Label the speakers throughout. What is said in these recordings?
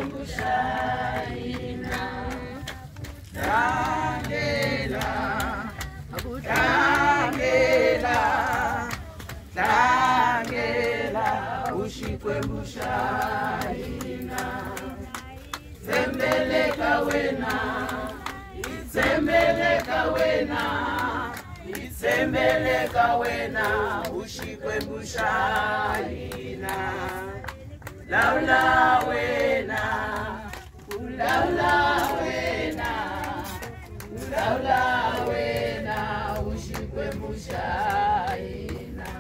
Speaker 1: Xikwembu xa hina. Tlangela, tlangela, tlangela u Xikwembu xa hina. Tshembele ka wena, hi tshembele ka wena, hi tshembele ka wena u Xikwembu xa hina. Lawula wena, lawula wena, lawula wena u Xikwembu xa hina.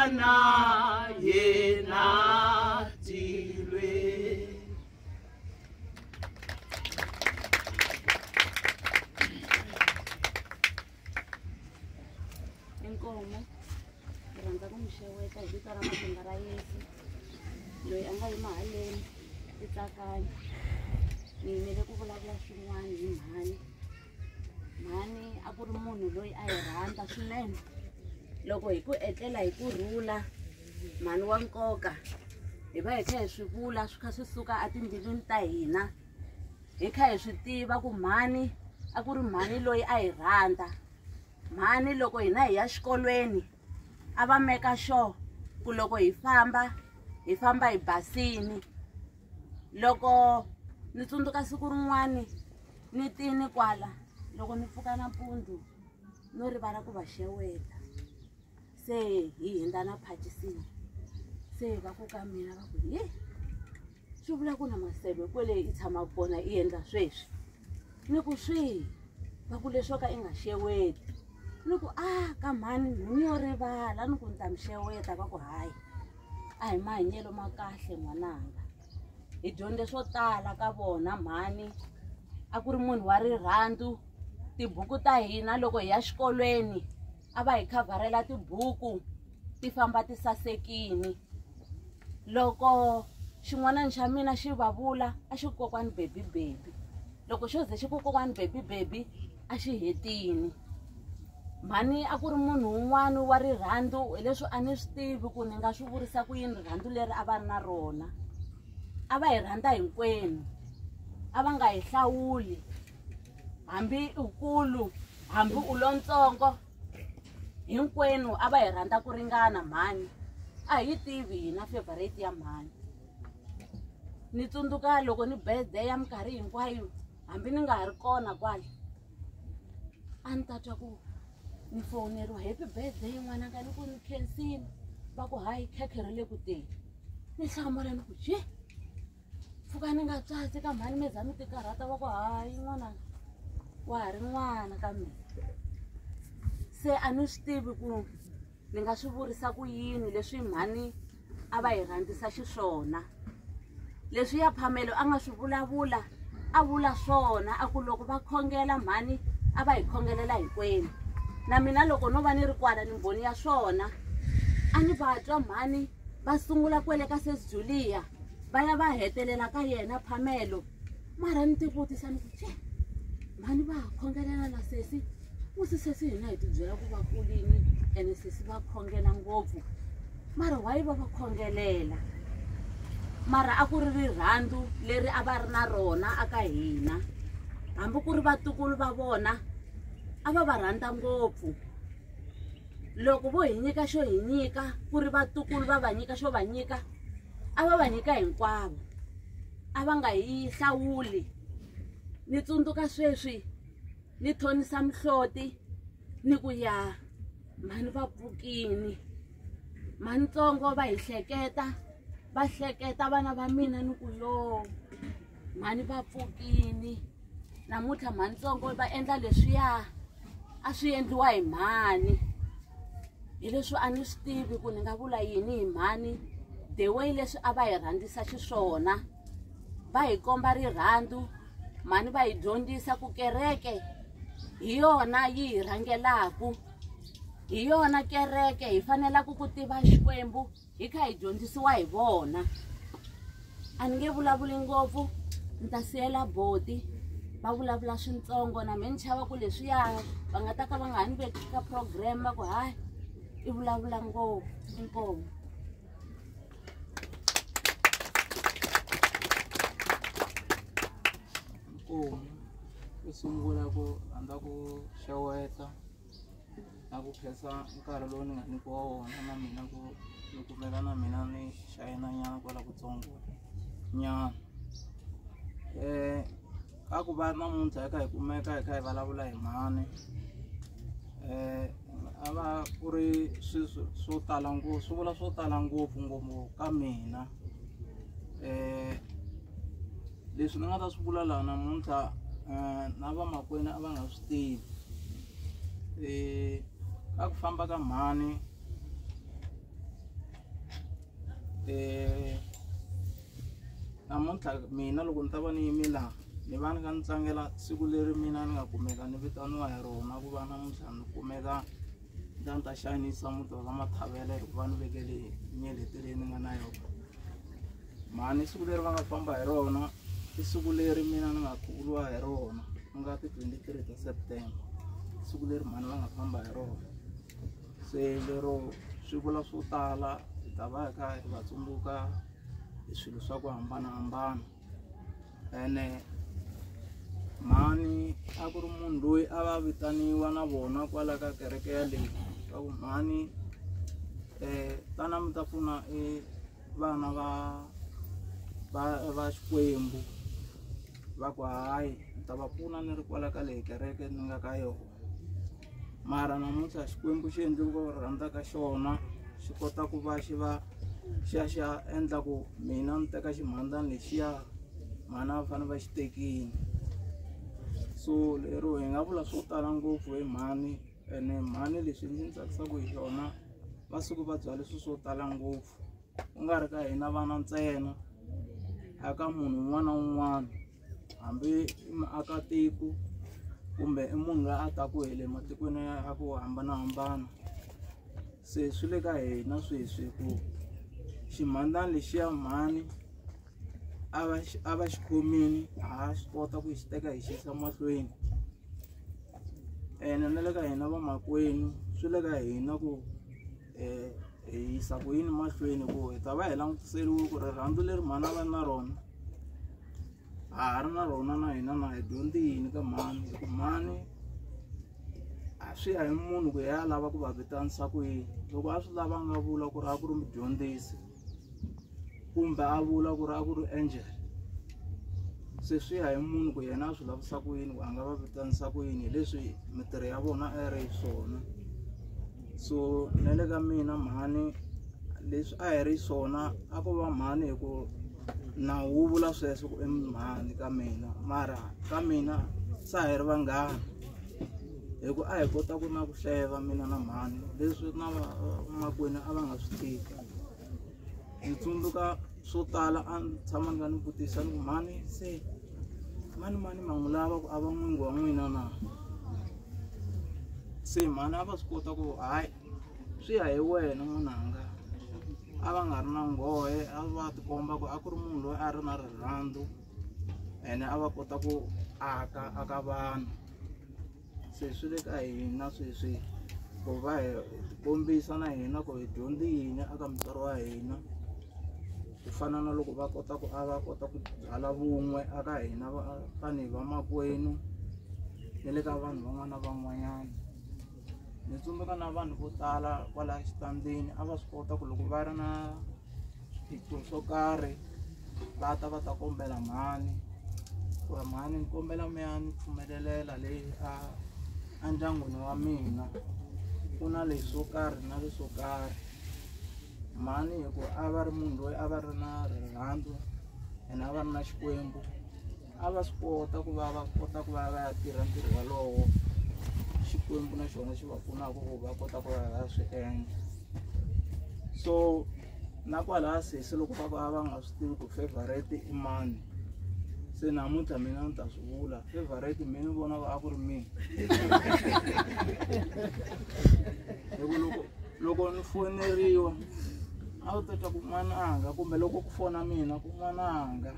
Speaker 1: na yena tilweni.
Speaker 2: Inkomo ndzi rhandza ku mi xeweta hi vito ra matimba ra Yesu loyi a nga yima haleni i Tsakani. Ni yimele ku vulavula swin'wana hi mhani. Mhani a ku ri munhu loyi a hi rhandza swinene. Loko hi ku etlela hi kurhula mhani wa nkoka hi va hi kha hi swi vula swi kha swi suka etimbilwini ta hina, hi kha hi swi tiva ku mhani a ku ri mhani loyi a hi rhandza. Mhani loko hina hi ya xikolweni a va meka sure ku loko hi famba hi famba hi basini. Loko ni tsundzuka siku rin'wani ni tini kwala loko ni pfuka nampundzu no rivala ku va xeweta, se hi hundza na phacisini, se va ku ka mina va ku he swi vula ku na maseve kwele i tshamaka kona i endla sweswi. Ni ku swihi? Va ku leswo ka i nga xeweti. Ni ku a ka mhani ni yo rivala, ni ku ni ta mi xeweta. Va ku hayi a hi mahanyelo ma kahle n'wananga. Hi dyondze swo tala ka vona mhani, a ku ri munhu wa rirhandzu. Tibuku ta hina loko hi ya xikolweni a va hi khavharela tibuku ti famba ti sasekini. Loko xin'wanani xa mina xi va vula a xi ku kokwani baby baby, loko xo ze xi ku kokwani baby baby a xi hetini. Mhani a ku ri munhu un'wana wa rirhandzu, hileswi a ni swi tivi ku ni nga swi vurisa ku yini rirhandzu leri a va ri na rona. A va hi rhandza hinkwenu, a va nga hi hlawuli hambi u kulu hambi u lontsongo, hinkwenu a va hi rhandza ku ringana. Mhani a hi tivi hina favorite ya mhani. Ni tsundzuka loko ni birthday ya minkarhi hinkwayo hambi ni nga ha ri kona kwala a ni ta twa ku ni fowuneriwa happy birthday n'wananga, ni ku ni khensile, va ku hayi khekhe ri le ku teni. Ni hlamala ni ku je pfuka ni nga tswatsi ka mhani mi za mi ti karhata, va ku hayi n'wananga wa ha ri n'wana ka mina. Se a ni swi tivi ku ni nga swi vurisa ku yini leswi mhani a va hi rhandzisa xiswona. Leswi ya Phamelo a nga swi vulavula a vula swona, a ku loko va khongela mhani a va hi khongelela hinkwenu. Na mina loko no va ni ri kwala ni mbhoni ya swona, a ni va twa mhani va sungula kwele ka Sis Julia va ya va hetelela ka yena Phamelo. Mara ni ti vutisa ni ku che mhani va ha khongelela na sesi, musi sesi hina hi ti byela ku va kulini ene sesi va khongela ngopfu, mara why va va khongelela? Mara a ku ri rirhandzu leri a va ri na rona aka hina, hambi ku ri vatukulu va vona a va va rhandza ngopfu. Loko vo hi nyika xo hi nyika, ku ri vatukulu va va nyika xo va nyika, a va va nyika hinkwavo, a va nga hi hlawuli. Ni tsundzuka sweswi ni thonisa mihloti ni ku ya mhani va pfukini, mhanitsongo va hi hleketa, va hleketa vana va mina, ni ku yo mhani va pfukini namuntlha, mhanitsongo va endla leswiya a swi endliwa hi mhani. Hi leswi a ni swi tivi ku ni nga vula yini hi mhani, the way leswi a va hi rhandzisa xiswona, va hi komba rirhandzu. Mhani va hi dyondzisa ku kereke hi yona yi hi rhangelaku, hi yona kereke hi fanelaka ku tiva Xikwembu hi kha hi dyondzisiwa hi vona. A ni nge vulavuli ngopfu, ni ta siyela boti va vulavula swintsongo, na mina ni chava ku leswiya va nga ta ka va nga ha ni veki ka program va ku hayi i vulavula ngopfu. Inkomu.
Speaker 3: Inkomu. Ku sungula ku rhandza ku xeweta na ku khensa nkarhi lowu ni nga nyikiwa wona na mina ku ni kumeka na mina ni xayina nyana kwala kutsongo nyana. Ka ku va namuntlha hi kha hi kumeka hi kha hi vulavula hi mhani, a va ku ri swilo swo tala ngopfu, swi vula swo tala ngopfu ngopfu ka mina. Leswi ni nga ta swi vula laha namuntlha na vamakwenu a va nga swi tivi. Ka ku famba ka mhani Namuntlha mina loko ni ta va ni yime laha ni va ni kha ni tlangela siku leri mina ni nga kumeka ni vitaniwa hi rona ku va namuntlha ni kumeka ni ta ni ta xanisa muti wa ka Mathavela hikuva ni vekele nyeleti leyi ni nga na yona. Mhani siku leri va nga famba hi rona i siku leri mina ni nga khuvuriwa hi rona ku nga ti 23 ta September, siku leri mhani va nga famba hi rona. Se lero swi vula swo tala, hi ta va hi kha hi va tsundzuka hi swilo swa ku hambanahambana. Ene mhani a ku ri munhu loyi a va vitaniwa na vona kwala ka kereke yaleyi va ku mhani tana mi ta pfuna vana va Xikwembu. Va ku hayi ni ta va pfuna ni ri kwala ka leyi kereke ni nga ka yona. Mara namuntlha Xikwembu xi endle ku rhandza ka xona, xi kota ku va xi va xi ya xi ya endla ku mina ni teka ximhandzani lexiya mhani a va fanele va xi tekile. So lero hi nga vula swo tala ngopfu hi mhani, ene mhani leswi ndzi ni tsakisaka hi xona va suke va byale swilo swo tala ngopfu, ku nga ri ka hina vana ntsena, aka munhu un'wana na un'wana, hambi i muakatiko kumbe i munhu loyi a taku hi le matikweni ya ku hambanahambana. Se swi le ka hina sweswi ku ximhandzani lexiya mhani a va xi khomile, ha swi kota ku xi teka hi xi yisa mahlweni. Ene na le ka hina vamakwenu swi le ka hina ku hi yisa ku yini mahlweni, ku hi ta va hi langutiseriwe ku rirhandzu leri mhani a va na rona ha ha ri na rona na hina, na hi dyondzi yini ka mhani. Hi ku mhani a swi ya hi munhu ku ya lava ku va vitanisa ku yini. Loko a swi lava a nga vula ku ri a ku ri mudyondzisi kumbe a vula ku ri a ku ri angel, se swi ya hi munhu ku yena a swi lavisa ku yini, ku a nga va vitanisa ku yini hi leswi mintirho ya vona a yi ri swona. So na le ka mina mhani leswi a hi ri swona a ko va mhani hi ku nawu wu vula sweswo ku i mhani ka mina, mara ka mina se a hi ri vanghana hi ku a hi kota ku na ku hleva mina na mhani leswi na vamakwenu a va nga swi tivi. Ni tsundzuka swo tala a ni tshama ni nga ni vutisa ni ku mhani se mani mani ma n'wi lava ku a va n'wingi wa n'wina na? Se mhani a va swi kota ku hayi swi ya hi wena n'wananga, a va nga ri na nghohe, a va tikomba ku a ku ri munhu loyi a ri na rirhandzu ene a va kota ku aka aka vanhu. Se swi le ka hina sweswi ku va hi kombisa na hina ku hi dyondze yini aka mutswari wa hina, ku fana na loko va kota ku a va kota ku byala vun'we aka hina tanihi vamakwenu ni le ka vanhu van'wana na van'wanyana. Ni tsundzuka na vanhu vo tala kwala xitandini a va swi kota ku loko va ri na swiphiqo swo karhi va ta va ta kombela mhani ku ri mhani ni kombela mi ya ni pfumelelela leyi a ndyangwini wa mina ku na leswo karhi na leswo karhi. Mhani hi ku a va ri munhu loyi a va ri na rirhandzu ene a va ri na Xikwembu, a va swi kota ku va va kota ku va va ya tirha ntirho walowo Xikwembu na xona xi va pfunaka ku va kota ku va va swi endla. So na kwalaya sesi loko va va va nga swi tivi ku favorite i mani, se namuntlha mina ni ta swi vula favorite mina ni vona a ku ri mina. Hi ku loko ni foneriwa a wu ta twa ku n'wananga, kumbe loko ku fona mina ku n'wananga,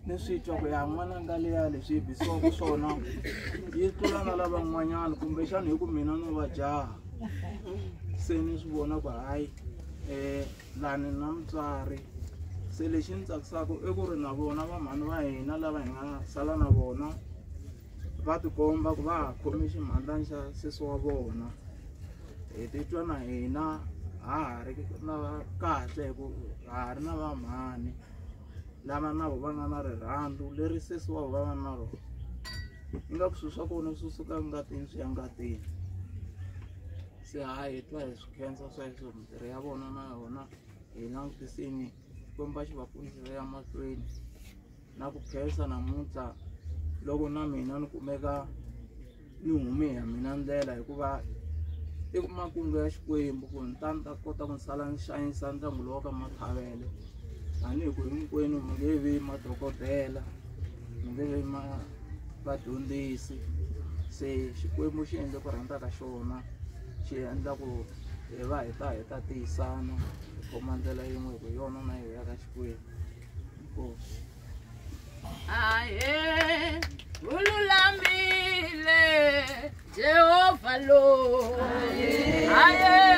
Speaker 3: ni swi twa ku ya n'wananga liya leswi yi bisiwaka swona yi tlula na lavan'wanyana, kumbexana hi ku mina no va jaha. Se ni swi vona ku hayi lani na mutswari. Se lexi ni tsakisaka i ku ri na vona vamhani va hina lava hi nga sala na vona va tikomba ku va ha khome ximhandzani xa sesi wa vona. Hi titwa na hina ha ha ri na kahle hi ku ha ha ri na vamhani lava na vona va nga na rirhandzu leri sesi wa vona va nga na rona. Ingaku swilo swa kona swi suka ngatini swi ya ngatini. Se hayi hi twa hi swi khensa sweswo, mintirho ya vona na yona hi langutisini Xikwembu xi va pfunisile ya mahlweni. Na ku khensa namuntlha loko na mina ni kumeka ni hume ya mina ndlela, hikuva I makungu ya Xikwembu ku ni ta ni ta kota ku ni sala ni xanisa ndyangu lowu wa ka Mathavele tanihi ku hinkwenu mi nge vi madokodela mi nge vi ma vadyondzisi se Xikwembu xi endle ku rhandza ka xona xi endla ku hi va hi ta hi ta tiyisana hi khoma ndlela yin'we hi ku hi yona na yo ya ka Xikwembu inkosi.
Speaker 1: Ahe, u lulamile Jehovha lo. Ahe.